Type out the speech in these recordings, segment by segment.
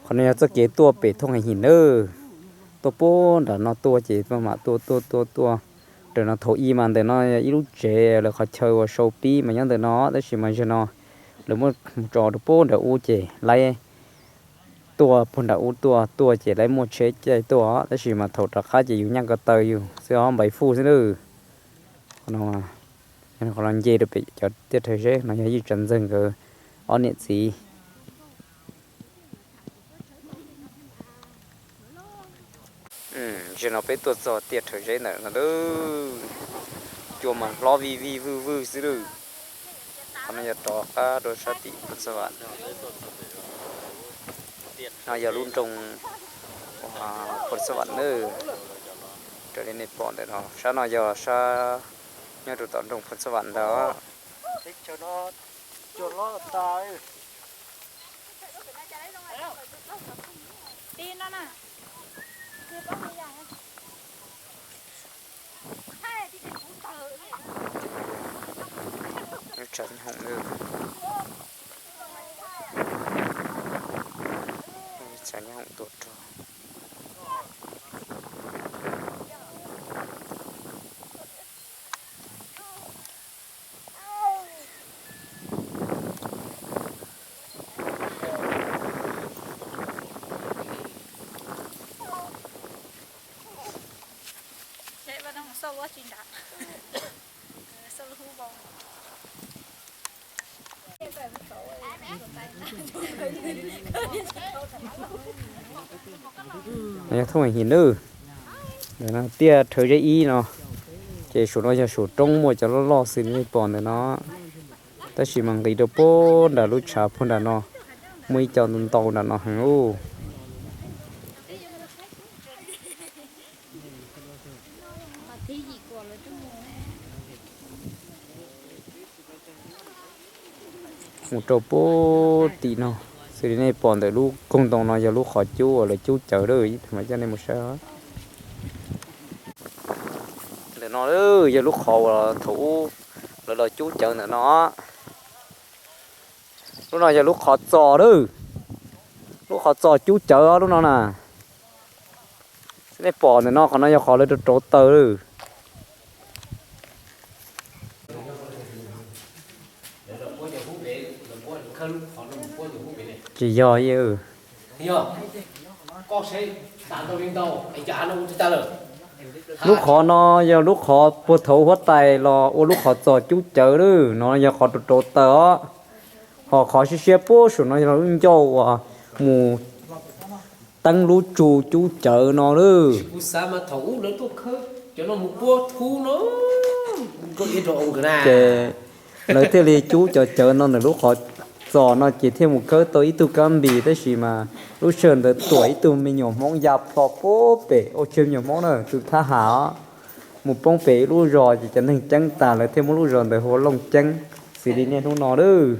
Qhov no yog txoj kev tuaj pem Thooj Hais Him nawb. Tuaj puag nram no tuaj ces mam tuaj tuaj tuaj tuaj. Ntawm no thaum ub mas ntawm no yog ib lub tsev lawv qhov chaw uas sau pib mas nyob ntawm no, tab sis mas zaum no lawv muab mus tso rau puag nram ub ces lawv tuaj puag nram ub tuaj tuaj ces lawv muaj tsheb caij tuaj, tab sis mas thaum rov qab ces yus nyaj ko taw yus xwb os, npais fuj xwb nawb. Qhov no, qhov no nce rau pem cov tiaj rhawv zeb no yog Yij Tsav Ntxawg nkawd ob niam txiv. Zaum no peb tuaj txog tiaj rhawv zeb ntawm no lawm. Cua mas hlob vij vij vwj vwj xwb lawm. Qhov no yog rov qab rau sab tim Phoos Xab Vam. No yog lub nroog Phoos Xab Vam nawb. Raws li nej pom ntawm no, sab no yog sab nyob rau tom nroog Phoos Xab Vam ntag. Tsav nyob hoom tuaj rau. Yog Thooj Hais Him nawb. Tiaj rhawv zeb ib no, ces saum no yog saum roob muaj cov loj loj xws li nej pom ntawm no. Tab sis mas nqis rau puag nram lub tshav puag nram no, muaj ib co ntau ntau nram no heev ub. Mus rau puag tim no, xws li nej pom ntawm lub koog ntoo no yog lub qhov cub uas lawv cub cawv lawm, ib pliag mam coj nej mus saib. Ntawm no yog lub qhov uas thaum ub lawv los cub cawv ntawm no. Lub no yog lub qhov txos lawm, lub qhov txos cub cawv lub no na. Nej pom ntawm no qhov no yog qhov lawv rau rauv taws lawm. Tsis yog, lub qhov no yog lub qhov puag thaum huab tais los ua lub qhov txos cub cawv lawm, no yog qhov rau rauv taws os. Ho qhov siab siab puag saum no yog lub ncauj uas mus teeb lub tsu cub cawv no lawm. Ces lawv thiaj li cub cov cawv no ntawm lub qhov txos no ces thiaj mus khawb tau ib tug kab npis, tab sis mas lub sij hawm ntawd tuam ib tug me nyuam Hmoob ya plho puag pem, ua tseg me nyuam Hmoob na, tus thab ham os, mus poob pem ib lub zos ces cov neeg ceeb tas lawv thiaj muab lub zos ntawd hu ua Looj Ceeb, xws li niaj hnub no lawm.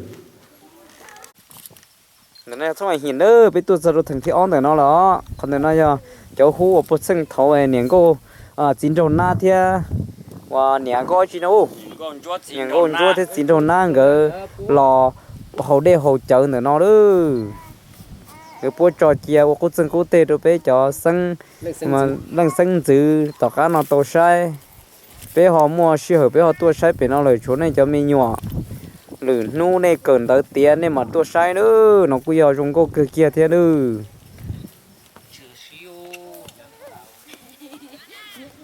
Ntawm no yog Thoob Hais Him na, peb tuaj txog rau theem thib ob ntawm no lawm os. Qhov ntawm no yog cov hub uas puag txheej thaum niam nkauj, txiv nraug nab thiab, uas niam nkauj tsi no, niam nkauj ntsuab thiab txiv nraug nab nkawd los haus dej haus cawv ntawm no lawm. Nkawd puab tso cia ua qub txeeg qub teg rau peb cov leej xeeb ntxwv tom qab no tau saib. Peb ho muaj sij hawm peb ho tuaj saib pem no lawm, tshuav nej cov me nyuam, lwm hnub nej kawm ntawv tiav nej mam tuaj saib nawb. No kuj yog zoo nkauj kawg kiag thiab nawb.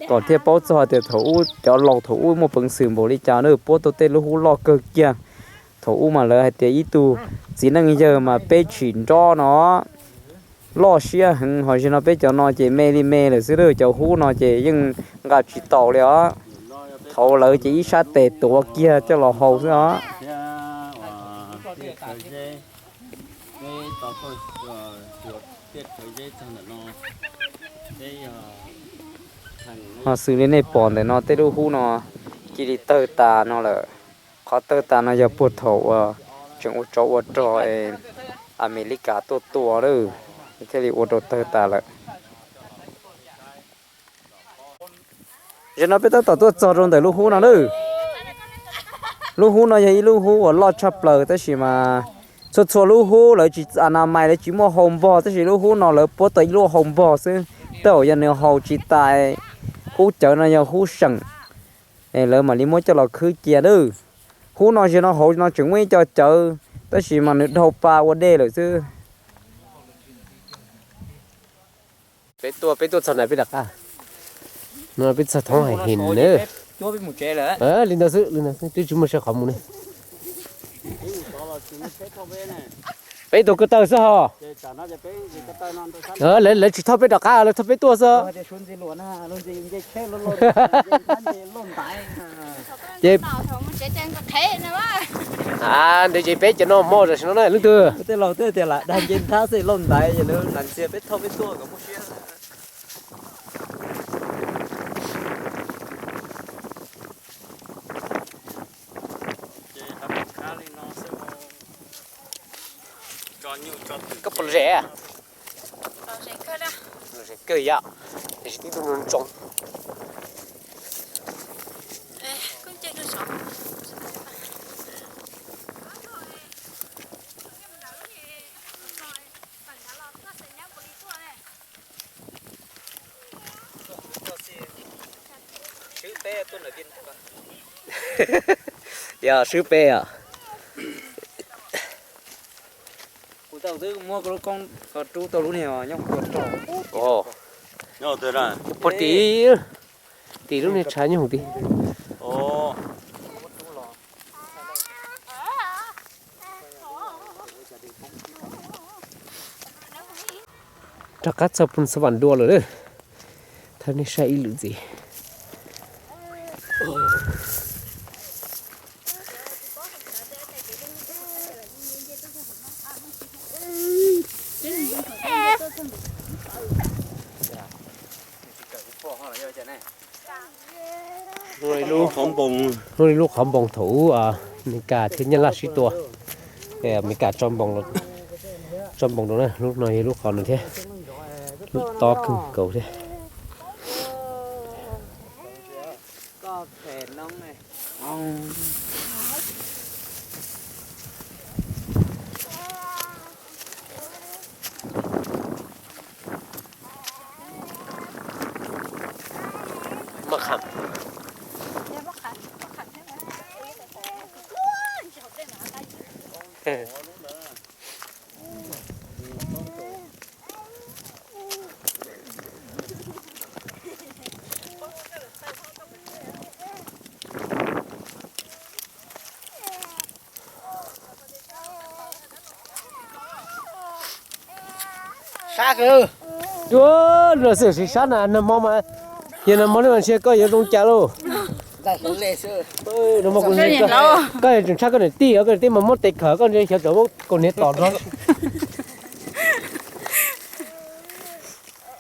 Kom thiaj paub txog tias thaum ub cov laus thaum ub muaj peev xwm npaum li cas na, puab tau tej lub hub loj kawg kiag. Thaum ub mas lawv hais tias ib tug txiv neej yawg mas peb tshim nrob no, loj siab heev, ho zaum no peb cov no ces me li me lawm xwb, cov hub no ces yeej nqa tsis taus li os. Thaum lawv ces ib sab tes tuav kiag coj los haus xwb os. Ho xws li nej pom ntawm no tej lub hub no cia li tawg tas no lawm. Qhov tawg tas no yog puag thaum uas tseem ua tsov ua rog es Amelikas tuaj tua lawm, thiaj li ua rau tawg tas lawm. Zaum no peb tab tom tuaj txog rau ntawm lub hub no lawm. Lub hub no yog ib lub hub uas loj tshaj plaws tab sis mas Txhua txhua lub hub lawv tsis a na mais, lawv tsis muaj hau npog, tab sis lub hub no lawv puab tau ib lub hau npog xwb. Tej zaum yog nws haus tsis tas, hub cawv no yog hub seem, lawv mam li muab coj los khwb cia nawb. Hub no, zaum no hauv no tseem muaj ib co cawv, tab sis mas nws dhau pa ua dej lawm xwb. Peb tuaj, peb tuaj txog na peb rov qab. No peb txog thoob hais him na. Li ntawd xwb, li ntawd xwb, twb tsis muaj sab qhov mus ne. Peb tus ko taw xwb ho. Lawv tsis thauj peb rov qab, lawv thauj peb tuaj xwb. Ces, ntev ces peb cov no mog tam sim no na leej twg. Tej laus twb tias lam dag nce nrab xwb lauj ntaiv, lawv ntxias peb thauj peb tuaj kom muaj siab. Koj puas lom zem? Lom zem kawg yom, tiam sis tib tug ntsoov. Yog swb peb os. Kuv tau twb muab koj lub koob ko rub tau lub niag nyob hauv tua rau. Puag tim, tim lub niag tshav nyob hauv tid. Rov qab txog Phoos Xas Vas Dua lawm. Thov nej saib ib lwm ntxiv. Hnub no lub qhov npoos thaum ub Amelikas thiab Nyab Laj sib tua, Amelikas tso npoos rau na, lub no yog lub qhov no thiab, lub tob kawg nkaus thiab. Sab kawg. Ua, no xwb sab na, nag hmo mas, yog nag hmo li mas ntshe koj yuav zoo cas lauj. Koj tseem tshaj koj niam tij, koj niam tij mas muab tes khawm koj ntshe xyov tseem muab kaus hniav tom nrog.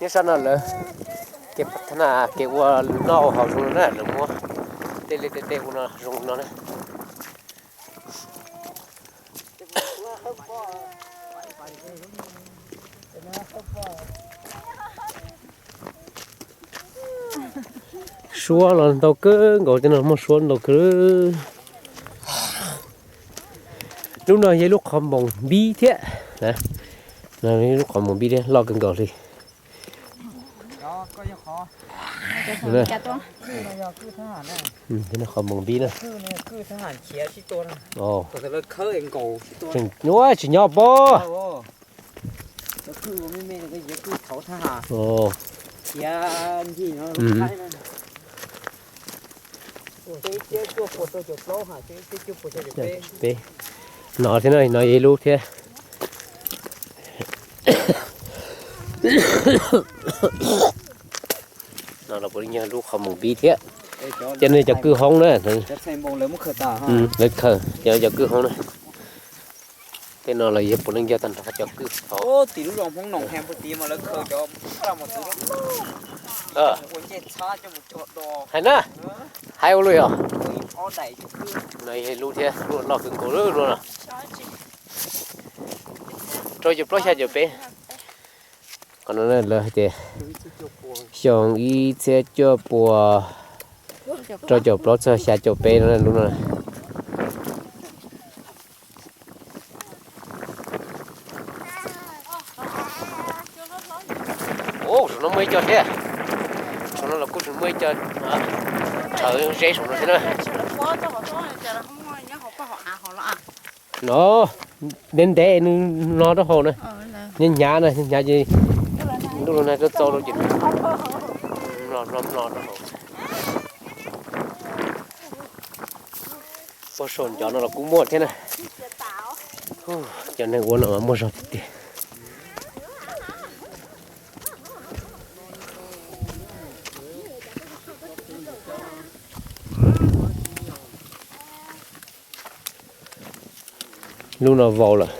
Nyob sab no lawv kev ua noj ua haus zoo no na, lawv muab tej liaj tej teb ua no zoo no na. Suab los ntau kawg nkaus, tej no muaj suab ntau kawg. Lub no yog lub qhov npoos npib thiab. Lub qhov npoos npib thiab, loj kawg nkaus li. Qhov npoos npib na. Tsis nyob pob. Peb no thiab, no yog ib lub thiab. No los puav leej yog lub qhov npoos npib thiab. Cov no cov kwj hoob na. Lawv khaws cov, cov kwj hoob na. Tej no los yog puav leej yog tag nrho cov kwj hoob. Hais na, hais ua luaj yog. No yog lub thiab, lub loj kawg nkaus lub no. Rau caum plaub xya caum peb. Qhov no lawv hais tias xyoo ib txhiab cuaj puas rau caum plaub txog xya caum peb no lub no. No los kuj tseem muaj ib co rhawv zeb saum no thiab na. No, ntev ntev nws no rau hauv na. Hnyav hnyav na, hnyav hnyav ces ntuj los nag txau txau rau ces no no no rau hauv. Puag saum ncov no los kuj muaj thiab na. Cov neeg ua no mas muaj zog tiag tiag. Lub no vau lawm.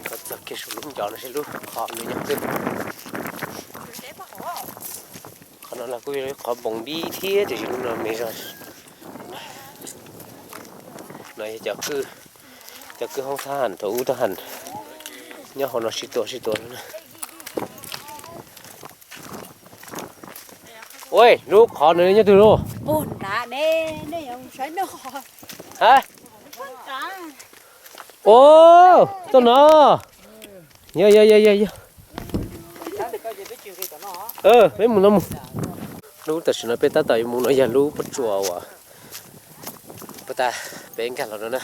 Koj txog kiag saum lub ncov no seb lub qhov no nyob twg. Qhov no los kuj yog ib qhov npoos dib thiab tiam sis lub no me zog. No yog cov kwj, cov kwj hoob thab ham thaum ub thab ham nyob hauv no sib tua sib tua no na. Ua, lub qhov no nyob twg lauj? Ha? Ua, txoj no. Yog yog yog yog yog. Peb mus no mus. Lub tam sim no peb tab tom yuav mus no yog lub pob tsuas uas puag ta peb nkag los no na.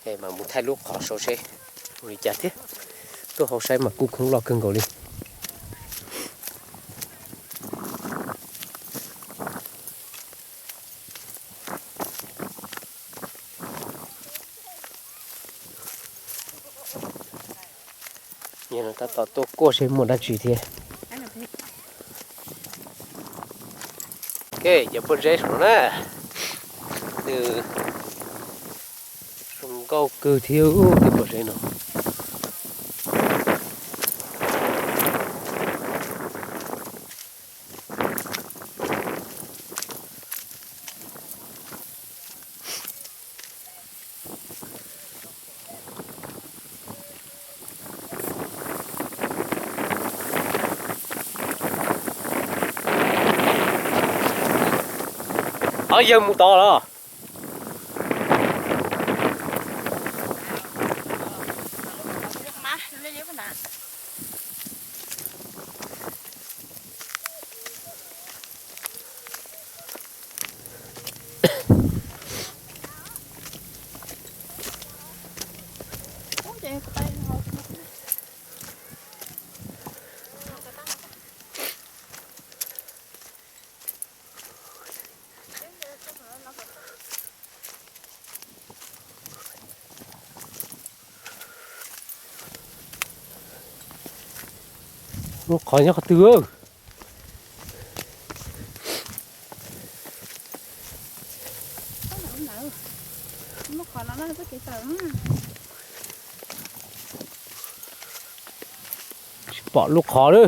Es mam mus thaij lub qhov saud seb zoo li cas thiab. Tuaj hauv saib mas kuj khoob loj kawg nkaus li. Yog no tab tom tuaj kuaj seb muaj dab tsi thiab. Cov pob zeb saum no na, nws zoo nkauj kawg thiab cov pob zeb no. Ho yawg mus tod los? Lub qhov nyob qhov twg? Tsis pom lub qhov lawm.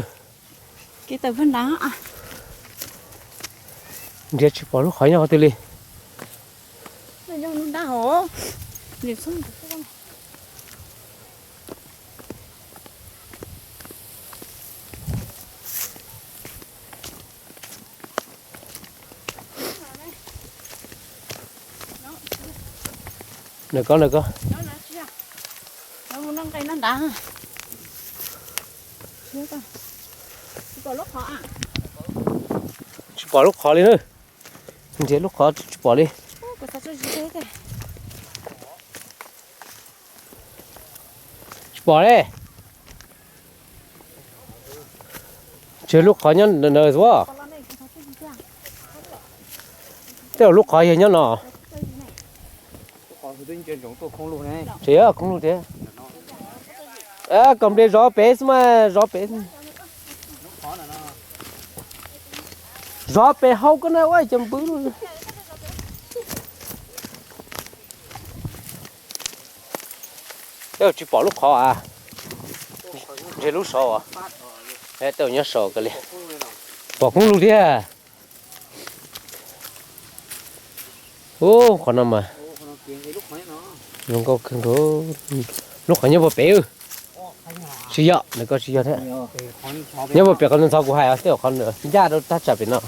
Nrhiav tsis pom lub qhov nyob qhov twg li. Nws ko nws ko. Tsis pom lub qhov li na. Nrhiav lub qhov tsis pom li. Tsis pom li. Tsis lub qhov nyob ntawd xwb. Tej zaum lub qhov yog nyob no. Tsis yog khoob lug thiab. Kom nplis zov pem xwb mas zov pem. Zov pem hauv koj na ua cov npwb. Tej zaum tsis pom lub qhov a. Ntshe lub saud. Tej zaum nyob saud kawg li. Pom khoob lug thiab. Ub, qhov no mas zoo nkauj kawg nkaus. Lub qhov nyob puag pem. Tsis yog, nws koj tsis yog thiab. Nyob puag pem qhov ntxhov kuv hais os, tej qhov ncaj rau tab tsam pem no.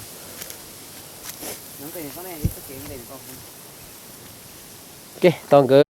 Ke tau nkawd